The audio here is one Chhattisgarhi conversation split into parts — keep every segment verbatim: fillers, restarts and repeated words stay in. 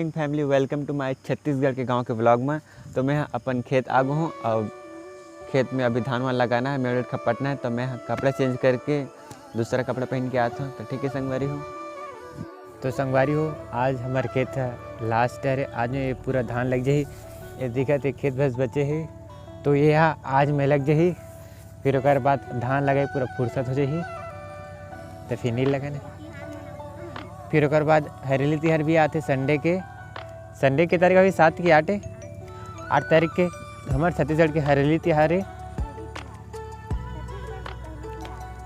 Family, welcome to my Chhattisgarh के गांव के व्लॉग में। तो मैं ह अपन खेत आ गो हूँ और खेत में अभी धान वान लगाना है, मेड़ खपटना है। तो मैं ह कपड़ा चेंज करके दूसरा कपड़ा पहन के आत हूँ। तो ठीक है संगवारी हो। तो संगवारी हो, आज हमारे खेत है लास्ट है रे, आज में ये पूरा धान लग जाही। ये दिखत है खेत बस बचे है, तो ये ह आज में लग जाही। फिर ओकर बाद धान लगाई, पूरा फुर्सत हो जाही, तो फिर नहीं लगन। फिर ओकर बाद हरेली तिहार भी आथे संडे के। संडे के तारीख अभी सात की आठ है, आठ तारीख के हमारे छत्तीसगढ़ के हरेली तिहार है।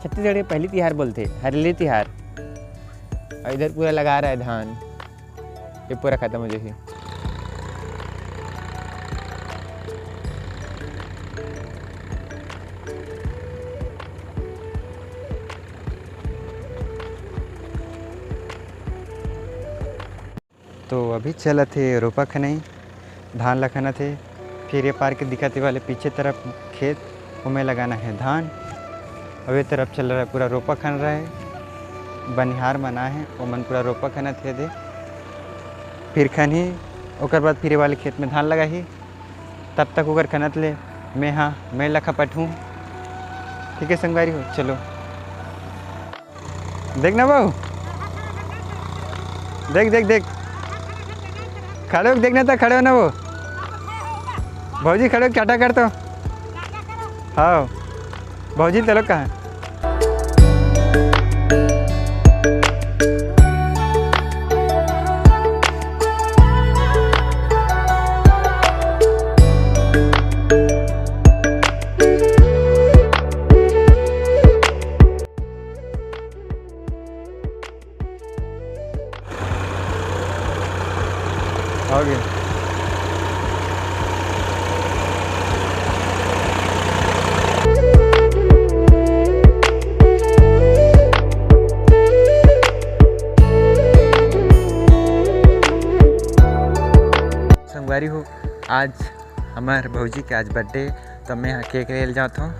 छत्तीसगढ़ के पहली तिहार बोलते हरेली तिहार। और इधर पूरा लगा रहा है धान, ये पूरा खत्म हो जाही। तो अभी चलत हे रोपा खनई, धान ला खनत हे। फिर ये पार के दिखत हे वाले पीछे तरफ खेत, ओमे लगाना है धान। अब ये तरफ चल रहा है पूरा रोपा खन रहा है, बनिहार मन आए हैं, ओमन पूरा रोपा खनत हे दे। फिर खनही, ओकर बाद फिर ये वाले खेत में धान लगाही। तब तक ओकर खनत ले मैं हा मैं लखा पटहूँ। ठीक है संगवारी हो, चलो। देख ना बाबू, देख देख देख, खड़े हो, देख ना, तो खड़े हो ना वो। भौजी खड़े हो, टाटा कर तो। हाँ भौजी, चलो कहाँ। आओगे। संगवारी हो, आज हमार भौजी के आज बर्थडे, तो मैं यहाँ केक ले जात हूँ।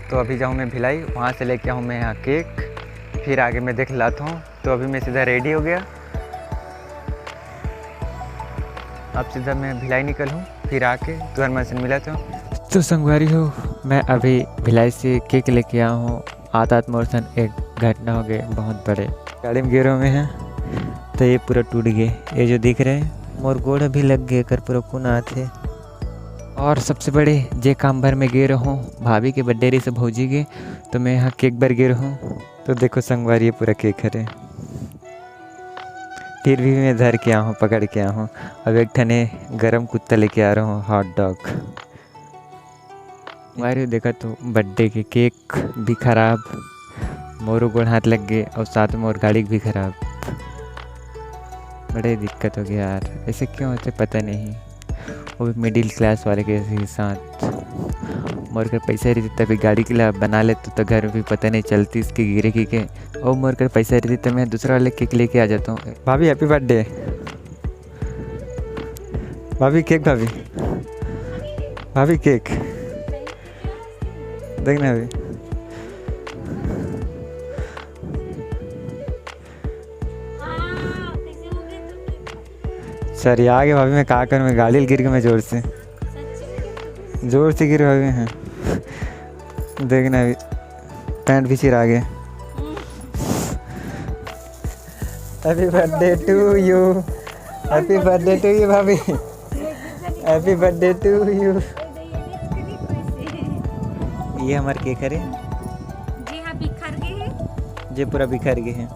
तो अभी जाऊँ मैं भिलाई, वहाँ से लेके आऊँ मैं यहाँ केक, फिर आगे मैं देख लात हूँ। तो अभी मैं सीधा रेडी हो गया, अब सीधा मैं भिलाई निकल हूँ, फिर आके तुहर मन से मिलत हूँ। तो संगवारी हो, मैं अभी भिलाई से केक लेके आया हूँ। आत आत मोर सन एक घटना हो गए बहुत बड़े। गाड़ी में गिरो में है, तो ये पूरा टूट गए। ये जो दिख रहे हैं, मोर गोड़ भी लग गए, कर पूरा खून आत है। और सबसे बड़े जे काम भर में गे रहूँ, भाभी के बर्थडे रही से भौजी के, तो मैं यहाँ केक बर गे रहूँ। तो देखो संगवारी, ये पूरा केक हरे। फिर भी मैं धर के आहूँ, पकड़ के आहूँ। अब एक ठने गरम कुत्ता लेके आ रहा हूँ, हॉट डॉग। संगवारी देखा तो बर्थडे के केक भी खराब, मोरो गोड़ हाथ लग गए और साथ में मोर गाड़ी भी खराब। बड़े दिक्कत हो गया यार, ऐसे क्यों होते पता नहीं। वो भी मिडिल क्लास वाले के ही साथ। मोर कर पैसा रही तभी गाड़ी के लिए बना लेते तो घर में भी पता नहीं चलती इसके गिरे की के। और मोर कर पैसा रही तो मैं दूसरा वाले केक लेके आ जाता हूँ। भाभी, हैप्पी बर्थडे। भाभी केक, भाभी, भाभी केक। देखना अभी। सर, ये आगे भाभी, मैं का करूँ, मैं गाड़ी गिर गया मैं जोर से। जोर से गिर भाभी, हाँ। देखना अभी, पैंट भी चिरा गए। Happy birthday to you, happy birthday to you भाभी, happy birthday to you। ये हमार केक हरे। जी हाँ, बिखर गए हैं। जे पूरा बिखर गए हैं।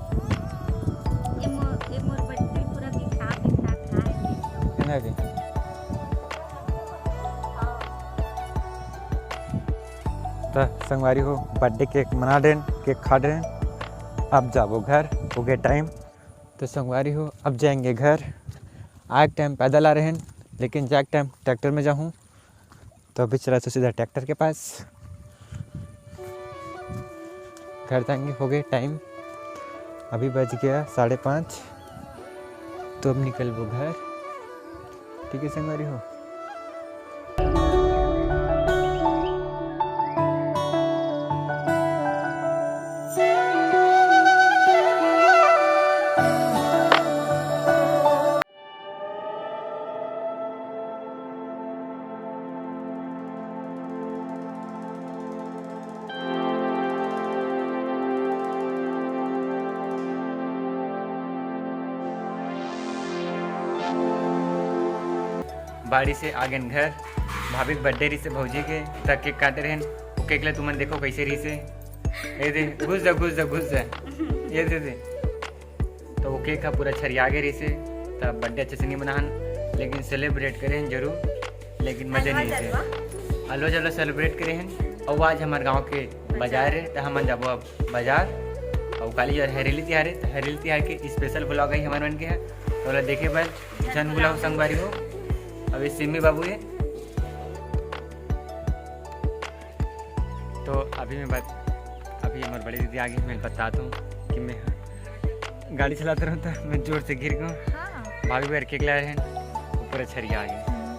ये मोर, ये मोर बर्थडे पूरा बिखा, बिखा, खा है। है ना अभी? तो संगवारी हो, बर्थडे केक मना डेन, केक खा डेन, अब जाबो घर, हो गए टाइम। तो संगवारी हो, अब जाएंगे घर। आए टाइम पैदल आ रहे हैं, लेकिन जाए टाइम ट्रैक्टर में जाहूँ। तो अभी चला तो सीधा ट्रैक्टर के पास, घर जाएंगे, हो गए टाइम, अभी बज गया साढ़े पाँच। तो अब निकलबो घर। ठीक है संगवारी हो। बाड़ी से आ गेन घर। भाभी के बर्थडे रहिसे भौजी के, त केक काटे रहेन। वो केक ला तुमन देखो कैसे रहिसे। ये दे, घुस जा, घुस जा, घुस जा। ये दे दे। तो वो केक ह पूरा छरिया गे रहिसे, त बर्थडे अच्छे से नहीं मनाहन, लेकिन सेलिब्रेट करे हन जरूर, लेकिन मजे नहीं से। हलवा जलवा सेलिब्रेट करे हन। और आज हमारे गांव के बाजार है, त हमन जाबो अब बाजार। और काली जो हरेली तिहार है, त हरेली तिहार के स्पेशल व्लॉग है हमारे मन के है, तो ओला देखे बर झन भुलाओ संगवारी हो। अब ये सिमी बाबू है। तो अभी मैं बात, अभी हमारे बड़ी दीदी आ गई, मैं बताता हूँ कि मैं गाड़ी चलाते रहूँ तो मैं जोर से गिर गया। हाँ। भाभी बैठ के ला रहे हैं, ऊपर छरिया आ गई। हम्म।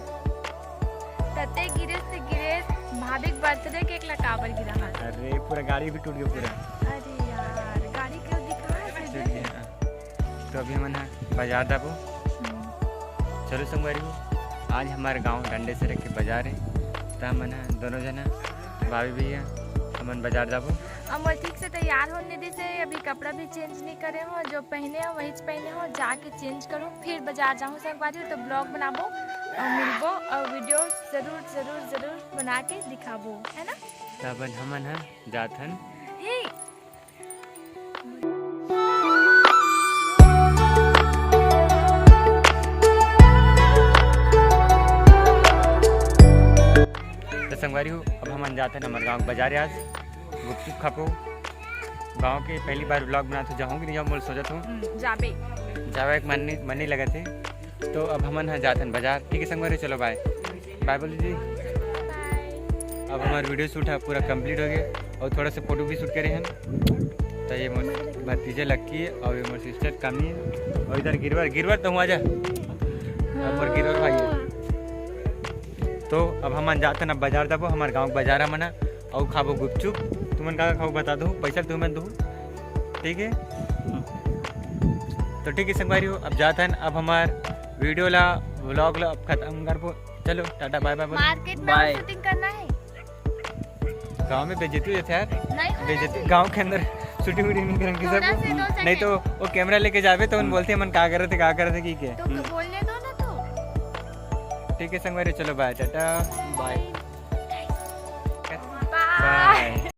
तते गिरे से गिरे, भाभी के बर्थडे केक ला काबर गिरा है? अरे, पूरा गाड़ी भी टूट गया पूरा। अरे यार, गाड़ी क्यों दिखा है टूट गया। तो अभी हमन ह बाजार जाबो। हम्म। चलो संगवारी हो, आज हमारे गांव डंडे सड़क के बाजार है, त हमन ह दोनों जना, भाभी भैया, हमन बाजार जाबो। अब मैं ठीक से तैयार होने दे से, अभी कपड़ा भी चेंज नहीं करे हो, जो पहने हो वही पहने हो, जाके चेंज करो, फिर बाजार जाऊँ संगवारी हो, तो व्लॉग बनाबो और मिलबो और वीडियो जरूर जरूर जरूर बना के दिखाबो, है ना? तब हमन ह जाथन। हे, तो संगवारी हो, अब हमन जाथन हमर गांव के बाजार आज गुपचुप खाबो। गांव के पहली बार व्लॉग बनात हो, जाहूँ कि नहीं जाहूँ, बोल सोचत हूँ। हम्म, जाबे। जावे एक मन नहीं, मन नहीं लगत है। तो अब हमन ह जाथन बाजार। ठीक है संगवारी, चलो बाय। बाय बोल दीदी। बाय। अब हमारा वीडियो शूट है पूरा कंप्लीट हो गया और थोड़ा सा फोटो भी शूट करे हैं। तो ये मोर भतीजे लक्की है और ये मोर सिस्टर कमी है और इधर गिरवर, गिरवर तो हुआ जा। और मोर गिरवर भाई है। तो अब हमन जाथन, अब बाजार जाबो, हमारे गांव के बाजार हमन ह, अउ खाबो गुपचुप। तुमन का खाओ बता दो, पैसा तुमन दो, ठीक है? तो ठीक है संगवारी हो, अब जाथन, अब हमार वीडियो ला, व्लॉग ला अब खत्म करबो। चलो टाटा बाय बाय बोलो। मार्केट में बाय। शूटिंग करना है। गांव में बेइज्जती हो जाथे यार। नहीं होना बेइज्जती चाहिए। गांव के अंदर शूटिंग वूटिंग नहीं करन की थोड़ा सब। से दो सेकंड। नहीं तो वो कैमरा लेके जाबे तो उन बोलथे मन का करत हे, का करत हे, की के। तो हम्म। बोलने दो ना तो। ठीक है संगवारी, चलो बाय, टाटा। बाय। बाय। बाय।